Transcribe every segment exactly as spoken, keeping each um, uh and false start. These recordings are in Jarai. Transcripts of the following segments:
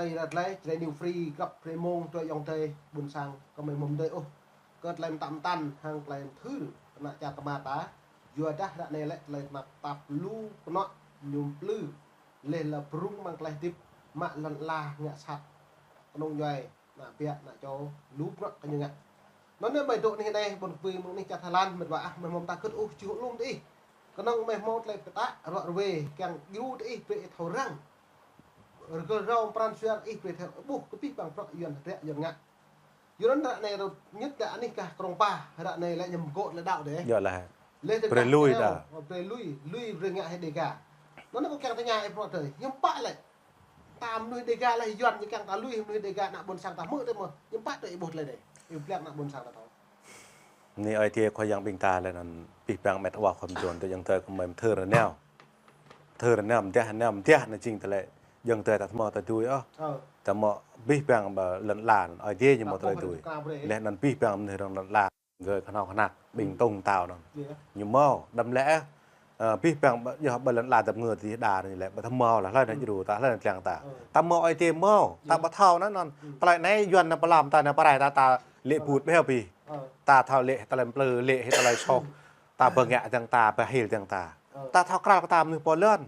Tơlơi ră tơlơi, tơlơi New Free, grăp tơlơi mơ̆ng tơlơi ayŏng adơi ƀôn sang kơ mơi mơ̆ng adơi ôh. Kơ tơlơi mơtam mơtam, hăng tơlơi mơthưr, kơnă čar tơma ta. Yua dah ră anai lĕ tơlơi tơnap tap lu kơnŏ ñu plư. Leh lĕ brung mơ̆ng tơlơi hơdip, mă lŏn ala ngă sat. Kơnung djuai, ană ƀiă, ană čô, lu bruă kơ ñu ngă. Anŭn anai mơi dŏ anih anai, ƀôn kơpui mơ̆ng anih čar Thái Lan, mĕt wa ah, mơi hmâo ta kơ̆t ôh, čuh lŏm tơ ih. Kơnơ̆ng mơi hmâo tơlơi pơtă, ruă ruê, kiăng djru tơ ih, brơi ih thâo răng. Rơgơl rơ̆m pran jua ih brơi thâo ƀuh kơ abih bang bruă Yuan ră Yuan ngă. Yuan ră anai rơ̆ ñĕt ră anih kah krong pă, ră anai lĕ ñu mơgŏ lĕ đaŏ dêh. Yơh lah. Leh tơ brơi kah lui anai, đa. Ơ, brơi lui, lui brơi ngă hĭ Dega. Anŭn anai kâo kiăng tơña ih bruă tơi, hiư̆m pă lĕ. Ta mơnuih Dega lĕ Yuan ñu kiăng ta lui mơnuih Dega ană ƀôn sang ta hmư̆ tơ mơ̆. Hiư̆m pă tơi ih ƀuh tơlơi anai. Ih pơblang ană ƀôn sang ta thâo. Anai ơi adơi Khua Yang ƀing ta lĕ anŭn abih bang mĕt wa khŏm Yuan tơ ayŏng adơi kơ mơi mơthưr rơneo. Mơthưr rơneo, mơdah rơneo, mơdah anai jing tơlơi ayŏng adơi ta hmâo ta tui ôh. Ơ. Ta hmâo abih bang ƀơi lŏn ala anŭn, ơi adơi ñu hmâo tơlơi tui. Leh anŭn abih bang mơnuih rŏng lŏn ala, gơ̆ kơnao kơnăk, ƀing tông tao anŭn. Yơh. Ñu hmâo, đăm lĕ, ơ, abih bang ƀơi, yơh ƀơi lŏn ala dap ngơ tih đa anai lĕ, ƀu ta hmâo lah, hlơi anai djru ta, hlơi anai tlang ta. Ơ. Ta hmâo ơi adơi hmâo, ta ƀu thâo anŭn anŭn. Tơlơi anai Yuan anai pơlam ta anai pơrai ta, ta lĕ bŭt ƀiă pi. Ơ. Ta thâo lĕ tơlơi plư, lĕ hĭ tơlơi soh. Ta bơngă dơ̆ng ta, bơhil dơ̆ng ta. Ơ. Ta thâo krăl kơ ta mơnuih pô lŏn.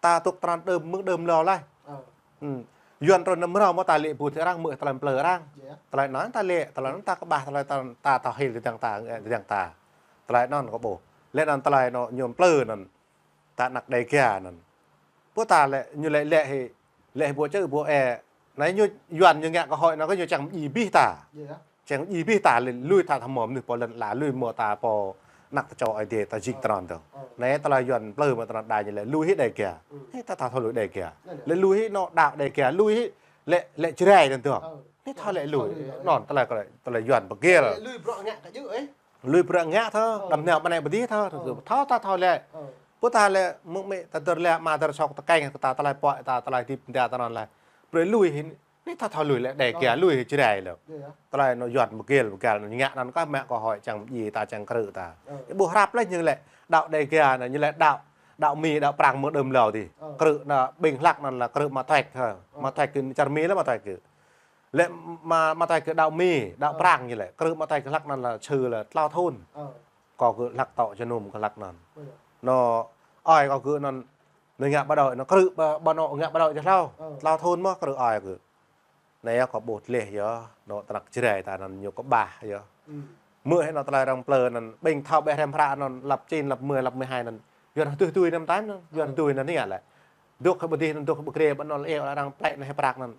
Ta tŭk tran đơm mơ̆ng đơm lâo laih. Ơ. Hm. Yuan trŭn nao mrâo mơ̆ ta lĕ bŭt arăng, hmư̆ tơlơi plư arăng. Yơh. Tơlơi anŭn ta lĕ, tơlơi anŭn ta kơƀah, tơlơi ta, ta thâo hil dơ̆ng ta, dơ̆ng ta. Tơlơi anŭn kâo ƀuh. Leh anŭn tơlơi anŭn ñu plư anŭn. Ta anăk Dega anŭn. Pô ta lĕ, ñu lĕ lĕ hĭ, lĕ hĭ ƀu čơ ƀu e. Anai ñu Yuan ñu ngă kơ hơi anŭn kơ ñu čang djai abih ta. Yơh. Čang djai abih ta lĕ lui ta thâo hmâo mơnuih pô lŏn ala, lui hmâo ta pô anăk ta čô ơi adơi ta jing tơnăn tơ. Ơ. Anai tơlơi Yuan plư mă tơnăn đa ñu lĕ lui hĭ Dega. Ơ. Hĭ ta thâo thâo lui Dega. Anai lĕ. Lĕ lui hĭ anŏ đaŏ Dega, lui hĭ lĕ, lĕ Jrai tơnăn tơ. Ơ. Anai thâo lĕ lui. Thâo lui. Anŭn tơlơi, tơlơi Yuan pơgêl. Lĕ lui bruă ngă kơ djơ̆ ơi. Lui bruă ngă thâo, ơ, đăm nao ƀơi anai ƀơi adih thâo, ơ, thâo ta thâo lĕ. Ơ. Pô ta lĕ, mơ̆ng mĕ ta dơ̆r lĕ, mă dơ̆r sŏk ta keng, ta tơlơi pŏk, ta tơlơi hơdip ta tơnăn lĕ. Brơi lui hĭ, anai ta thâo lui lĕ Dega, ơ, lui hĭ Jrai lĕ. Yơh. Tơlơi anŭn Yuan pơgêl, pơgêl, anŭn ngă anŭn kah mă kơ hơi čang djai ta čang krư̆ ta. Ơ. Ih ƀuh hrăp lĕ ñu lĕ, đaŏ Dega anŭn, ñu lĕ đaŏ, đaŏ Mi, đaŏ Prăng mơ̆ng đơm lâo tih. Ơ. Krư̆ anŭn ƀing hlăk anŭn lĕ krư̆ mă tuek, hă. Ơ. Mă tuek kơ čar Mi lĕ mă tuek kơ. Lĕ mă, mă tuek kơ đaŏ Mi, đaŏ, ơ, Prăng ñu lĕ. Krư̆ mă tuek kơ hlăk anŭn lĕ sư lĕ tlâo thŭn. Ơ. Kâo kơ hlăk tŏ jơnum kơ hlăk anŭn. Ơ. Anŏ, ơi kâo kơ anŭn, anai ngă ƀă đôč, anŭn krư̆ ƀă, ƀă anŏ ngă ƀă đôč jơh hlâo. Ơ. Tlâo thŭn mơ̆ krư̆ ơi kơ. Anai yơh kâo ƀuh leh yơh, anŏ tơnăk Jrai ta anŭn ñu kơƀah yơh. Hm. Hmư̆ hĭ anŏ tơlơi arăng plư anŭn, ƀing thâo ƀĕ hrăm hră anŭn, lăp čin, lăp mơi, lăp mơi hai anŭn. Yuan hơduh tui anăm tăn anŭn, Yuan, ơ, hơduh anŭn anai lĕ. Dŏ kơ ƀơi adih anŭn, dŏ kơ ƀơi Jrai, ƀă anŏ lĕ eo arăng plĕ anai hĭ prăk anŭn.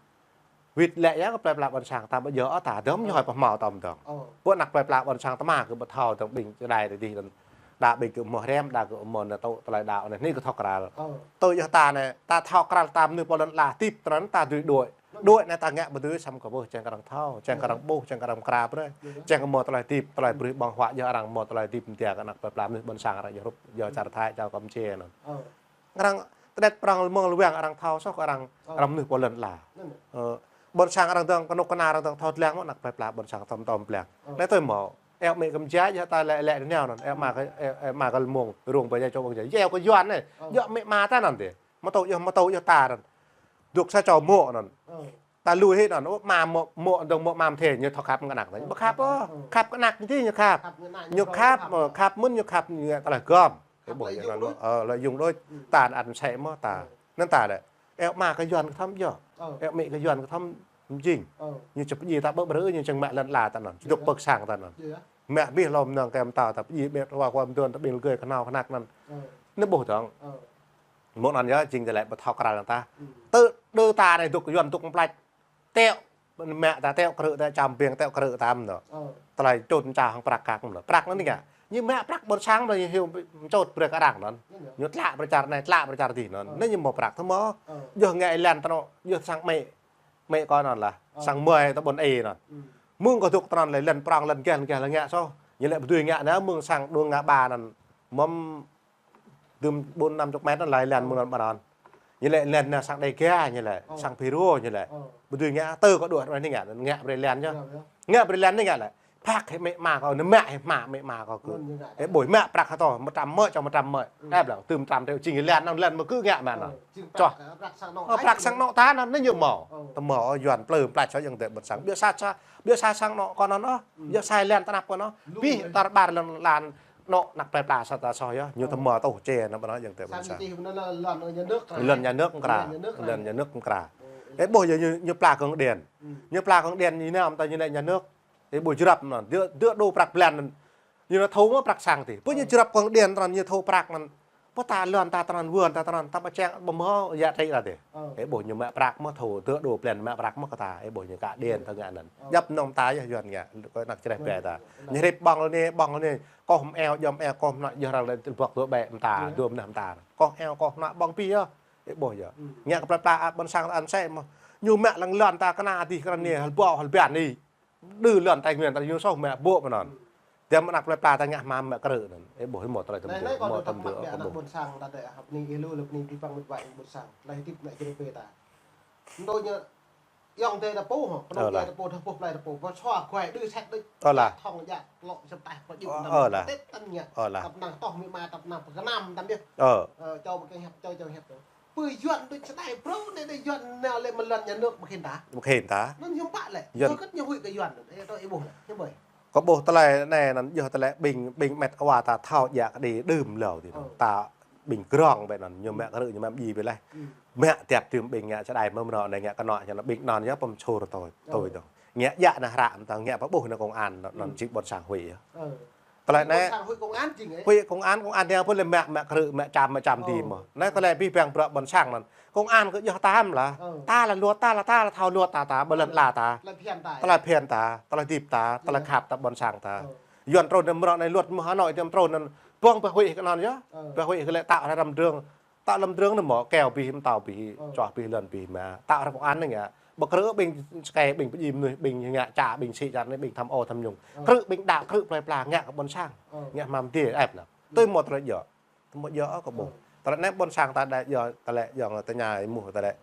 Wĭt lĕ yơh kơ plơi pla ƀôn sang ta ƀu djơ̆ ôh ta, dơ̆m, ơ, ñu hơi pơhmâo tơm dơ̆ng. Ơ. Pô anăk plơi pla ƀôn sang ta mă kơ ƀu thâo dơ̆ng ƀing Jrai tơ dih anŭn. Đa ƀing kơ hmâo hrăm, đa kơ hmâo anai tŭ tơlơi đaŏ anai, anai kơ thâo krăl. Ơ. Tui yơh ta anai, ta thâo krăl ta mơnuih pô lŏn ala hơdip tơnăn ta dưi đuaĭ. Đuaĭ anai ta ngă ƀu dưi săm kơ ƀuh, čang kơ arăng thâo, čang kơ arăng ƀuh, čang kơ arăng pơkra brơi. Čang kơ hmâo tơlơi hơdip, tơlơi brơi ƀơ̆ng huă yơh arăng hmâo tơlơi hơdip mơ̆ng ta kơ anăk plơi pla mơnuih ƀôn sang arăng yơh hrup, yơh čar Thái čar Kampuchia anŭn. Ơ. Arăng tơdet Prăng mơ̆ng lơwang arăng thâo soh kơ arăng, ơ, arăng mơnuih pô lŏn ala. Anŭn. Ơ, ƀôn sang arăng dơ̆ng, kơnuk kơna arăng dơ̆ng thâo lăng mơ̆ anăk plơi pla ƀôn sang tơm tơm lăng. Ơ. Anai tui hmâo. Eo mĕ kơ mơjai yơh ta lĕ lĕ anai anŭn. Eo mă kơ, eo, eo mă kơ lơmông rông ƀơi jai čô ƀơi jai. Yua kơ Yuan anai. Ơ. Yua mĕ mă ta anŭn dih. Mă tŭ yơh, mă tŭ yơh ta anŭn. Dŏ sa čô mŏ anŭn. Ơ. Ta lui hĭ anŭn, ơ, mă mŏ, mŏ dơ̆ng mŏ mă mơthê ñu thâo khăp kơ anăk. Ơ, ƀu khăp ôh, khăp ôh. Khăp kơ anăk ñu dih ñu khăp. Khăp kơ anăk ñu khăp, khăp, ơ, khăp mơ̆n ñu khăp ñu tơlơi gơ̆m. Khăp tơlơi lợi dụng đôč. Ơ, lợi dụng đôč. Hm. Ta anăn sĕ mơ̆ ta. Ơ. Anŭn ta lĕ. Eo mă kơ Yuan kơ thâo yơh. Ơ. Eo mĕ kơ Yuan kơ thâo jing. Ơ. Ñu či pơdjai ta ƀơ̆ brơi ñu čang mă lŏn ala ta anŭn. Či dŏ, ơ, pơ̆k sang ta anŭn. Yơh. Mă abih lŏm nŏng kơ mơtao ta pơdjai ƀĕ wa khua mơduôn ta ƀing gơ̆ kơnao kơnăk anŭn. Ơ. Anai ƀuh dơ̆ng. Ơ. Mơ̆ng anŭn yơh, jing tơlơi ƀu thâo krăl ta. Hm. Tơ, đơ ta anai dŏ Yuan dŏ mơplăč. Teo, mă ta teo krư̆ ta čăm ƀing teo krư̆ ta mơ̆n. Ơ. Tơlơi čut ča hăng prăk kăk mơ̆n. Prăk anŭn anai ngă. Ñu mă prăk ƀôn sang anŭn ñu hyu čut brơi kơ arăng anŭn. Anŭn yơh. Ñu tlă brơi čar anai, tlă brơi čar dih anŭn. Ơ. Anai ñu hmâo prăk thâo mơ̆. Ơ. Yơh ngă lĕ tơnŏ, yơh sang mĕ. Mĕ kâo anŭn lah. Ơ. Sang mơi ta ƀôn ê anŭn. Hm. Mơ̆ng kâo dŏ tơnăn lĕ lĕ Prăng lĕ gel gel ngă soh. Ñu lĕ ƀu dưi ngă anai mơ̆ng sang đuaĭ ngă ba anŭn. Mơ̆m dŭm ƀôn năm chục mét anŭn lĕ lĕ mơ̆ng anŭn ƀă anŭn. Ñu lĕ lĕ anai sang Dega ñu lĕ, ơ, sang Phi Rô ñu lĕ. Ơ. Ƀu dưi ngă tơ kơ đuaĭ anai ngă, ngă brơi lĕ yơh. Ơ, yơh. Ngă brơi lĕ anai ngă lĕ. Prăk hĭ mĕ ama kâo, nao mă hĭ mă mĕ ama kâo kơ. Ih ƀuh mă prăk hơtŏ, một trăm mơi, čŏng một trăm mơi. Ih ƀuh, tơm trăm triệu, jing lan anŭn, lan mơ̆ kơ ngă mă anŭn. Čŏh. Prăk sang anŏ ta anŭn ñu hmâo. Tơhmâo Yuan plư plač sa ayŏng adơi ƀôn sang. Biă sa, sa, biă sa sang anŏ kâo anŭn ôh. Biă sa lan tơnap kâo anŭn. Pih tar ƀar lan lan anŏ ană plơi pla sa ta soh yơh. Ñu tơhmâo tŏh čê anŭn ƀơi anŭn ayŏng adơi ƀôn sang. Lŏn nhà nước mơkra. Lŏn nhà nước mơkra. Ih ƀuh yơh ñu, ñu pla kơ̆ng điện. Ñu pla kơ̆ng điện, ñu nao mơ̆ ta ñu lĕ nhà nước. Ih ƀuh jrăp anŭn, dua, dua đô prăk blan anŭn. Ñu nao thâo mơ̆ prăk sang tih. Pơ ñu jrăp kơ̆ng điện tơnăn ñu thâo prăk anŭn. Pơ ta lŏn ta tơnăn, vườn ta tơnăn, ta ƀu čang ƀu hmâo giá trị lah tih. Ih ƀuh ñu mă prăk mơ̆ thâo, dua đô blan mă prăk mơ̆ kơ ta. Ih ƀuh ñu kă điện ta ngă anŭn. Djŏp mơnơ̆ng ta yơh Yuan ngă, kơ ană čơđeh bĕ ta. Ñu hrip ƀơ̆ng lŏn anai, ƀơ̆ng lŏn anai, kôh mơ̆ eo, djŏp mơ̆ eo, kôh mơ̆ anŏ, yơh arăng lĕ bŏk dua ƀĕ mơta, dua mơnah mơta. Kôh eo, kôh mơ̆ anŏ ƀơ̆ng pih yơh. Ih ƀuh yơh. Ngă kơ plơi pla ƀôn sang ta anŭn sĕ mơ̆. Ñu mă lăng lŏn ta kơna tih kơ anai, hơbâo hơbăn ih. Đơ lŏn Tây Nguyên ta ñu soh mă ƀô̆ mơ̆n anŭn. Tơdah mơ̆ ană plơi pla ta ngă hmâo mă krư̆ anŭn. Ih ƀuh hmâo tơlơi tơm dơ, hmâo tơm dơ. Ƀôn sang ta dêh, hăp ni ih lu, lu ni pi păng mơ̆t wa ƀôn sang. Tơlơi hơdip ană čơđeh bĕ ta. Mơ̆ tui ñu ayŏng adơi ta pô hŏ, kơnơ̆ng adơi ta pô, dah pô plơi ta pô. Ƀơ sua guai đơ sĕt đơ. Ơ lah. Thŏng jak lŏ sĕt taih pơ jŭ. Ơ lah. Tết tăn ngă. Ơ lah. Tăp năng tŏh mơ̆ ama, tăp năng pơkơnam tăn yơh. Ơ. Ơ, čô ƀu kơ̆ng hiăp, čô, čô hiăp tơ. Pơ Yuan tui čơđai brô anai, anai Yuan nao lĕ mơ̆ lŏn nhà nước mơ̆ khĭn ta. Mơ̆ khĭn ta. Anŭn hiư̆m pă lĕ. Yuan. Tơ kơ̆t ñu huĭ kơ Yuan anŭn. Ơ, tơ ih ƀuh lĕ. Hiư̆m ƀơi. Kâo ƀuh tơlơi anai anŭn yơh tơlơi ƀing, ƀing met wa ta thâo djă kơđi đưm hlâo tih. Ơ. Ta ƀing grong ƀĕ anŭn, ñu mă krư̆, ñu mă mơji ƀĕ laih. Mă tiap tơm ƀing ngă čơđai mơ̆ mơnơ̆ng anai ngă kơnŏ, ñu ƀing anŭn yơh pơm sôr tui, tui dong. Ngă djă nao hră mơ̆ ta ngă pơƀuh nao công an, anŭn jing ƀôn sang huĭ yơh. Tơlơi anai. Ƀôn sang huĭ công an jing ih. Huĭ công an, công an hăng pô lĕ mă, mă krư̆, mă čăm, mă čăm dih mơ̆. Anai tơlơi abih bang bruă ƀôn sang anŭn. Công an kơ yơh tam lah. Ta lah luật ta lah, ta lah thâo luật ta, ta, ƀơi lŏn ala ta. Tơlơi phiăn ta. Tơlơi phiăn ta, tơlơi hơdip ta, tơlơi khăp ta ƀôn sang ta. Yuan trŭn anŭn mơ̆ anai luật mơ̆ Hà Nội tơm trŭn anŭn. Ƀơ̆ng pơhuĭ kơ anŭn yơh. Pơhuĭ kơ lĕ ta hrăm rơmang. Tơlơi rơmang anŭn mơ̆ keo abih, mơtâo abih, čoh abih, lŏn abih mă. Ta hrăm công an anai ngă. Ƀu krư̆ ƀing sơkai, ƀing pơjing mơnuih, ƀing ngă ča, ƀing sĭ čar anai, ƀing tham ô tham nhũng. Krư̆ ƀing đaŏ, krư̆ plơi pla, ngă kơ ƀôn sang. Ngă hmâo mơdê, ĕp anŭn. Tui hmâo tơlơi djơ̆. Tơlơi djơ̆ kâo ƀuh. Tơlơi anai ƀôn sang ta đa djơ̆, tơlơi djơ̆ tơña mơ̆ tơlơi.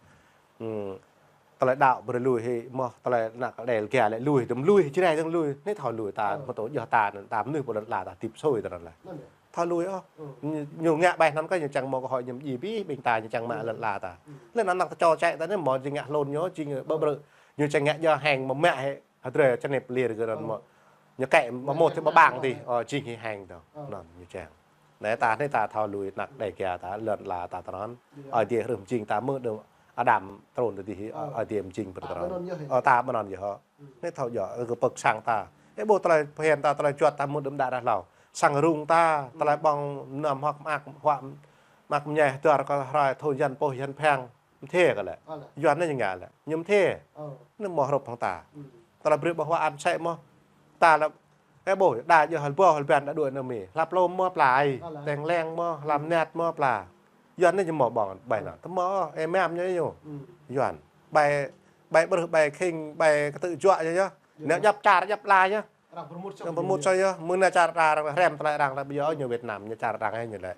Tơlơi đaŏ brơi lui hĭ mơ̆, tơlơi ană kơ đel kia lĕ lui, tơm lui, Jrai tơm lui. Anai thâo lui ta, mơ̆ tui djơ̆ ta anŭn, ta mơnuih ƀơi lŏn ala ta hơdip sui tơnăn lah. Thâo lui ôh. Ñu, ñu ngă ƀai anŭn kơ ñu čang mơ̆ kơ hơi ñu djĭ abih, ƀing ta ñu čang mă lŏn ala ta. Lĕ anŭn ană tơčô čĕ ta anai mơ̆ jing ngă hlŭn ñu, jing ƀơ̆ brư̆. Ñu čang ngă djơ̆ hăng mơ̆ mă hĭ, hơdrơi čơnĕp lir kơ anŭn mơ̆. Ñu kĕ mơ̆ mŭt hĭ ƀơ̆ng dih, ơ, jing hĭ hăng dong. Anŭn ñu čang. Anai ta, anai ta thâo lui ană đe kia ta, lŏn ala ta tơnăn. Ơi Adai hrih mơjing ta mơ̆ đơ̆m Adam trŭn tơ dih, Ơi Adai mơjing pơ tơnăn. Ơ, ta ƀơi anŭn yơh hŏ. Anai thâo djơ̆, ơ, kơ pơ̆k sang ta. Ih ƀuh tơlơi phiăn ta, tơlơi juăt ta mơ̆ đơ̆m đă ră hlâo. Sang rŭng ta, tơlơi ƀơ̆ng mơnam hŏk mơak, huă mơak mơñai, hơdơr kơ hrơi thun yan pôh yan phang. Mơthê kơ lĕ. Yuan anai ñu ngă lĕ. Ñu mơthê. Anai mơ̆ hrup hăng ta. Tơlơi brơi ƀơ̆ng huă ăn sĕ mơ̆. Ta lĕ, ih ƀuh, đa djơ̆ hơbâo hơbăn đa đuaĭ anŭn mơ̆. Hlăp lŏm mơ̆ pla ai. Teng leng mơ̆, hlăm net mơ̆ pla. Yuan anai ñu mơ̆ ƀơ̆ng ƀai anŭn. Tơmơ̆, ơ, ih mơ̆ ñu ñu. Yuan. Ƀai, ƀai brưh, ƀai khĭng, ƀai kơtư̆ juă yơh. Anai djăp čar, djăp ala yơh. Arăng pơmŭt soi yơh, mơ̆ng anai čar arăng hrăm tơlơi arăng lĕ ƀu djơ̆ ñu Việt Nam, ñu čar arăng hĭ ñu lĕ.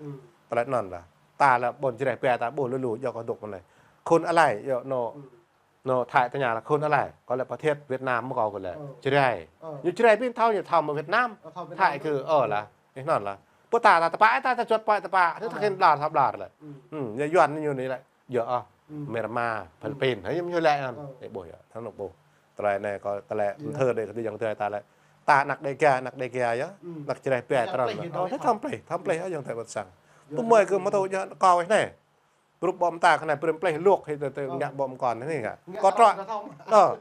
Tơlơi anŭn lah. Ta lĕ ƀôn Jrai pia ta ƀuh lu lu djơ̆ kơ dŏ mơ̆n lĕ. Khôn alai, yơh anŭn, anŭn Thái tơña lah khôn alai. Kâo lĕ pơthiet Việt Nam mơ̆ kâo kơ lĕ. Jrai. Ñu Jrai ƀing thâo ñu thâo mơ̆ Việt Nam. Thái kơ, ơ lah. Ih anŭn lah. Pơ ta ta tơpă, ta ta juăt pă tơpă. Anai ta khĭn blar, ta blar lĕ. Ñu Yuan ñu anai lĕ. Djơ̆ ôh, Myanmar, Philippin, hă, ñu lĕ anŭn. Ih ƀuh yơh, tơnăn ƀuh. Tơlơi anai kâo, tơlơi mơthơ đe kơ ayŏng adơi ta lĕ. Ta ană đe kia, ană đe kia yơh. Ană Jrai pia tơnăn. Ơ, thâo plih, thâo plih, ayŏng adơi ƀôn sang. Tơmơi kơ mơtô djơ̆ kâo anai. Rup ƀô̆ ta kơ anai, brơi plih luôk hĭ tơ, tơ ngă ƀô̆ kon anai ngă. Kâo trŏ. Ơ.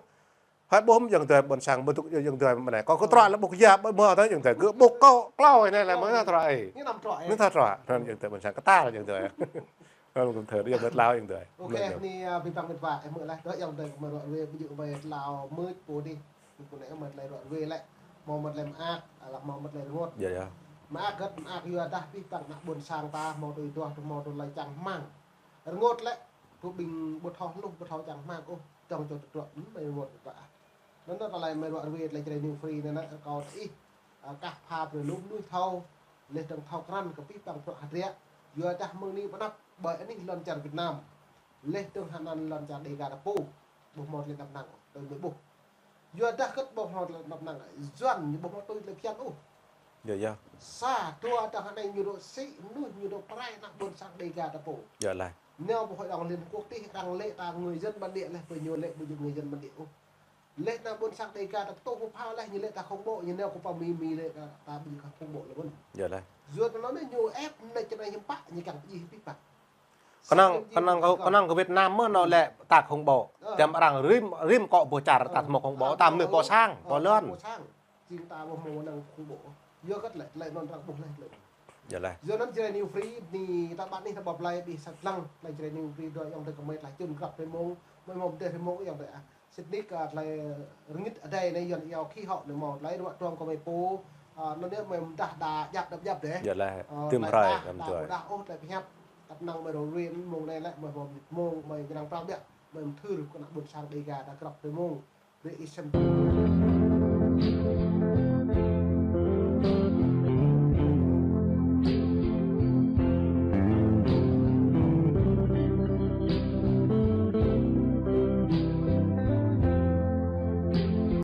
Hơi ƀuh ayŏng adơi ƀôn sang, ƀu dŏ ayŏng adơi mơ̆ anai. Kâo kơ trŏ lĕ ƀuh ya, ƀu mơ̆ tơ ayŏng adơi. Kơ ƀuh kâo klâo anai lĕ mơ̆ trŏ ih. Anai trŏ. Anai ayŏng adơi ƀôn sang, kơ ta ayŏng adơi. Kâo kơ thơ, ayŏng adơi tlao ayŏng adơi. Ôkê, anai, ơ, ƀing păng met wa, ih mơ̆ laih, tơ ayŏng adơi kơ mơ̆ ruă ruai, ƀu djơ̆ ƀai tlao mơ̆ pô dih. Ñu pô anai mơ̆ tơlơi ruă ruai lĕ. Hmâo mơ̆ tơlơi mơak, alah hmâo mơ̆ tơlơi rơngot. Yơh, yơh. Mơak kơ̆t, mơak yua dah ƀing păng ană ƀôn sang ta, hmâo tui duah, hmâo tơlơi čang hmang. Rơngot lĕ, tơ ƀing ƀu thâo hluh, ƀu thâo čang hmang ôh, čŏng čô tơdruă, hm, mơ̆ rơngot tơdruă ah. Anŭn tơlơi mơ̆ ruă ruai tơlơi Jrai New Free anai, ơ, kâo tơ ih, ơ, kah pha brơi lu mơnuih thâo, laih dơ̆ng thâo krăn kơ ƀing păng bruă hơdră, yua dah mơ̆ng anai pơ anăp, ƀơi anih lŏn čar Việt Nam, laih dơ̆ng hơnăn lŏn čar Đêga ta pô, ƀu hmâo tơlơi tăp năng ôh, tơ mơ̆ ƀuh. Yua dah kơ̆t ƀu hmâo tơlơi năp năng, Yuan ñu ƀu hmâo tui tơlơi phiăn ôh. Yơh, yơh. Sa, dua, dah anai ñu dŏ sĭ, mơnuih ñu dŏ pơrai ană ƀôn sang Đêga ta pô. Yơh lah. Nao pơ Hội đồng Liên Hợp Quốc tih, arăng lĕ ta người dân bản địa leh, pơ ñu lĕ ƀu djơ̆ người dân bản địa ôh. Lĕ ană ƀôn sang Đêga ta pơtô pơphao leh, ñu lĕ ta khủng bố, ñu nao kơ pơ Mi, Mi lĕ ta, ta ƀu djơ̆ khủng bố leh mơ̆n. Yơh lah. Yua anŭn anai ñu ĕp anai čơnai hiư̆m pă, ñu kiăng pơjing pih pă. Kơnơ̆ng, kơnơ̆ng kơ, kơnơ̆ng kơ Việt Nam mơ̆n nao lĕ ta khủng bố. Ơ. Tơm arăng rĭm, rĭm akŏ ƀu čar ta hmâo khủng bố, ta mơnuih pô sang, pô lŏn. Pô sang. Jing ta ƀu hmâo năng khủng bố. Yua kơ tơlơi, tơlơi anŭn arăng ƀuh leh tơlơi. Yơh lah. Yua anŭn Jrai New Free anai, ta ƀă anai ta ƀuh plơi ƀing sat lăng, tơlơi Jrai New Free dŏ ayŏng adơi gơmơi tơlơi čun krăp rơmông, mơi mơ̆ng dêh rơmông ayŏng adơi ah. Sĭt nik, ơ, tơlơi rơngit adai anai Yuan iâu khí hậu anai mơ̆ tơlơi ruă truang gơmơi pô, ơ, anŭn yơh mơi mơdah đa djăp dăp djăp dêh. Yơh lah, ơ, tơm tơlơi rai đa, lăm đa tơlơi. Ƀu đa ôh tơlơi pơhiăp. Tăp năng mơi rô ruyên mơ̆ng anai lĕ mơi hmâo mơ̆ng, mơi mơthưr kơ ană ƀôn sang Đêga ta krăp rơmông. Brơi ih sem.